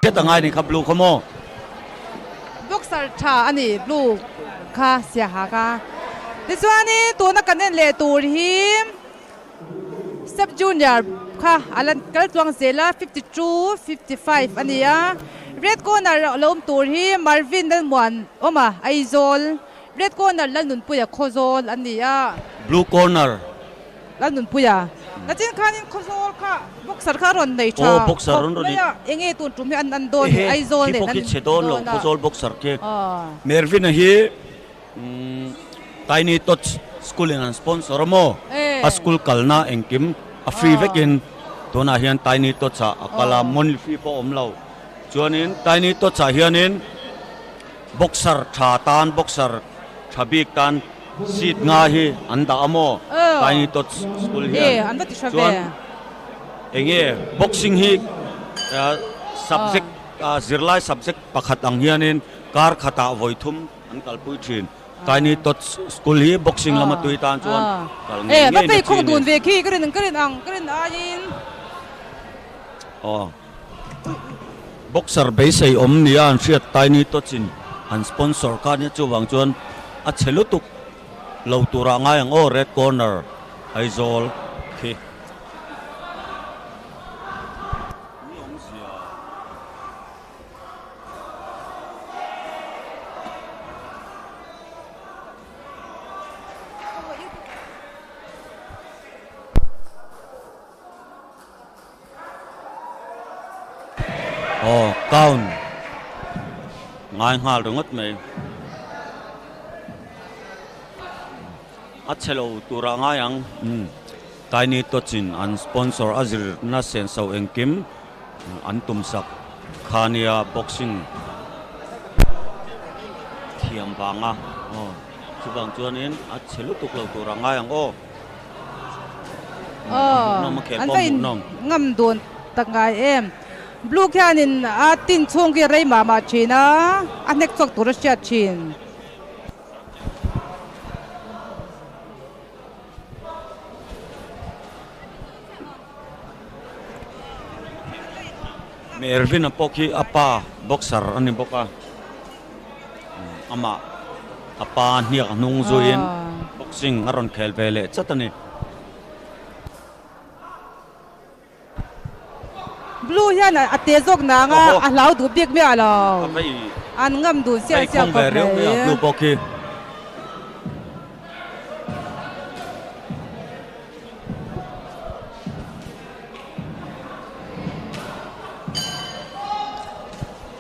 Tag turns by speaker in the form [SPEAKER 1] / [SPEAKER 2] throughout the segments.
[SPEAKER 1] Hriat a ngai ni kha blue kha maw?
[SPEAKER 2] Boxer tha a ni blue kha siaha kha. Tichuanin tuna kan en leh tur hi Sub Junior kha a la kal tluang zel a, 52, 55 a ni a. Red corner a lo awm tur hi Marvin Lalmuan awm a, Aizawl. Red corner Lalnunpuia Khawzawl a ni a.
[SPEAKER 1] Blue corner
[SPEAKER 2] Lalnunpuia, Nachin khanin Khawzawl kha boxer kha a rawn nei tha khawp mai a, enge tun tum hi an an dawn ni, Aizawl nen an
[SPEAKER 1] dawn a. Khawzawl boxer khi Mervin-a hi Tiny Tots school in an sponsor a maw? A school kalna engkim a free vekin tunah hian Tiny Tots ah a kal a, monthly fee pawh a awm lo. Chuanin Tiny Tots ah hianin boxer tha tan boxer tha bik tan Seat nga hi an dah a maw? Tiny Tots School hian chuan enge boxing hi subject zirlai subject pakhat ang hianin kar khatah vawi thum an kalpui thin. Tiny Tots School hi boxing lama tui tan chuan kal ngei ngei na chi a ni. Aw boxer beisei awm nia an hriat Tiny Tots in an sponsor kha nia chuvang chuan a chhe lutuk lo turah ngai ang aw red corner Aizawl khi. Aw count ngai nghal ringawt mai a chhe lo turah ngai ang umm Tiny Tots in an sponsor a zirna senso engkim an tum sak kha nia boxing thiam vanga aw chuvang chuanin a chhe lutuk lo turah ngai ang aw.
[SPEAKER 2] Aw, an va in ngam dun tak ngai em. Blue khianin a tin chhung khi rei mah mah thin a, a hnek chawk tur a hriat thin.
[SPEAKER 1] Mervin-a pawh khi a pa boxer a ni bawk a, amah a pa hniak hnung zuiin boxing a rawn khel ve leh chat a ni.
[SPEAKER 2] Blue hian a te zawk nang a, a hlau duh bik miah lo. An ngam dun siah siah khawp mai.
[SPEAKER 1] Blue pawh khi.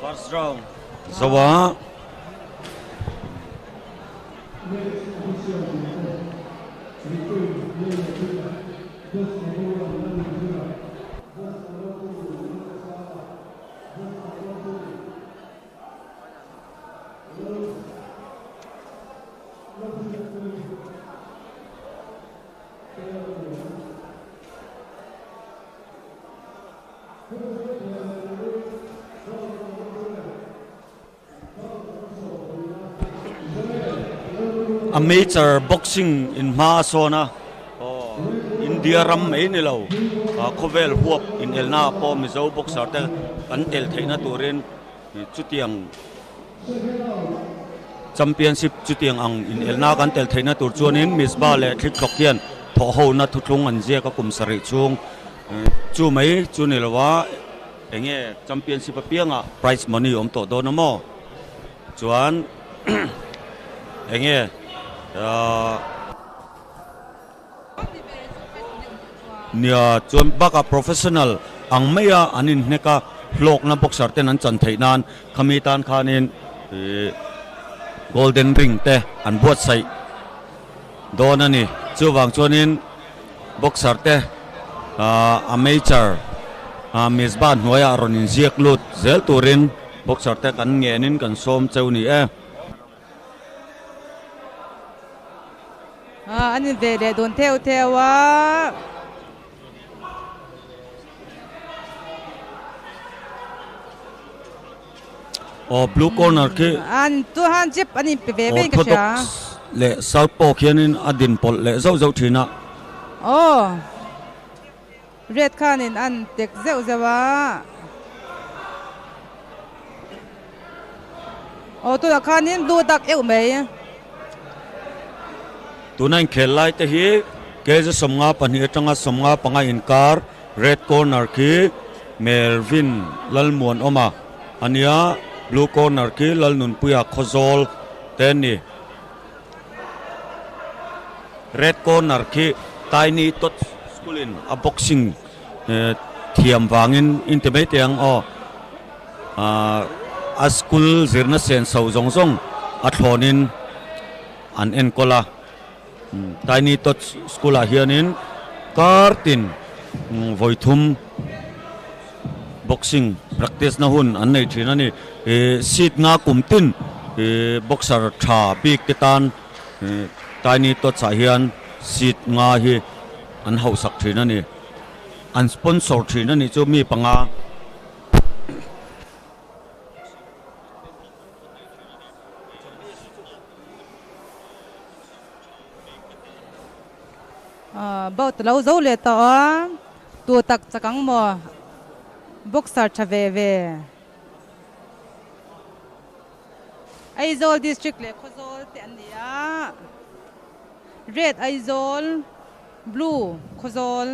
[SPEAKER 1] First round zo a. Amateur boxing in hma a sawn a, India ram mai ni lo khawvel huap inelna ah pawh Mizo boxer te kan tel theihna turin chutiang Championship chutiang ang inelna kan tel theihna tur chuanin Misbah leh Thlikthlawk hian thawhhona thuthlung an ziak a kum sarih chhung chu mai chu ni lo a, enge Championship apianga prize money awm tawh dawn a maw? Chuan enge ahh. Nia, chuan bakah professional ang maia an inhnek a, hlawkna boxer ten an chan theih nan khami tan khanin ih golden ring te an buatsaih dawn a ni. Chuvang chuanin boxer te ah amateur ah Mizbah hnuaiah rawn inziak lut zel turin boxer te kan ngenin kan sawm cheu ni e.
[SPEAKER 2] An in ve leh dun theuh theuh a.
[SPEAKER 1] Aw blue corner khi.
[SPEAKER 2] An tu han jeep an in pe ve ve in ka hria.
[SPEAKER 1] Orthodox leh southpaw khianin a din pawlh leh zauh zauh thin a.
[SPEAKER 2] Aw red khanin an tek zeuh zeuh a. Aw tunah khanin blue dak euh mai.
[SPEAKER 1] Tuna inkhel lai te hi kg 52 atanga 55 inkar red corner khi Melvin Lalmuanawma a nia, blue corner khi Lalnunpuia Khawzawl te a ni. Red corner khi Tiny Tots School in a boxing thiam vangin in ti mai teh ang aw. A school zirna senso zawng zawng a thlawnin an enkawl a. Tiny Tots School ah hianin kar tin vawi thum boxing practice na hun an nei thin a ni. Seat nga kum tin boxer tha bik te tan Tiny Tots ah hian seat nga hi an hauhsak thin a ni. An sponsor thin a nih chu mi panga.
[SPEAKER 2] Bout lo zo leh tawh a, tu tak chak ang maw? Boxer tha ve ve. Aizawl district leh Khawzawl te an ni a, red Aizawl, blue Khawzawl.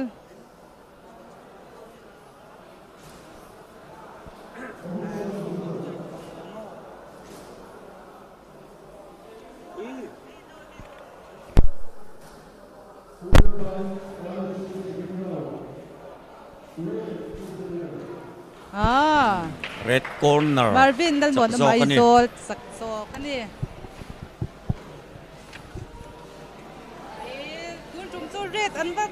[SPEAKER 1] Red corner
[SPEAKER 2] Marvin
[SPEAKER 1] chak
[SPEAKER 2] Lalmuan
[SPEAKER 1] zawk a ni.
[SPEAKER 2] Aizawl chak zawk a ni. Tun tum chu red an va.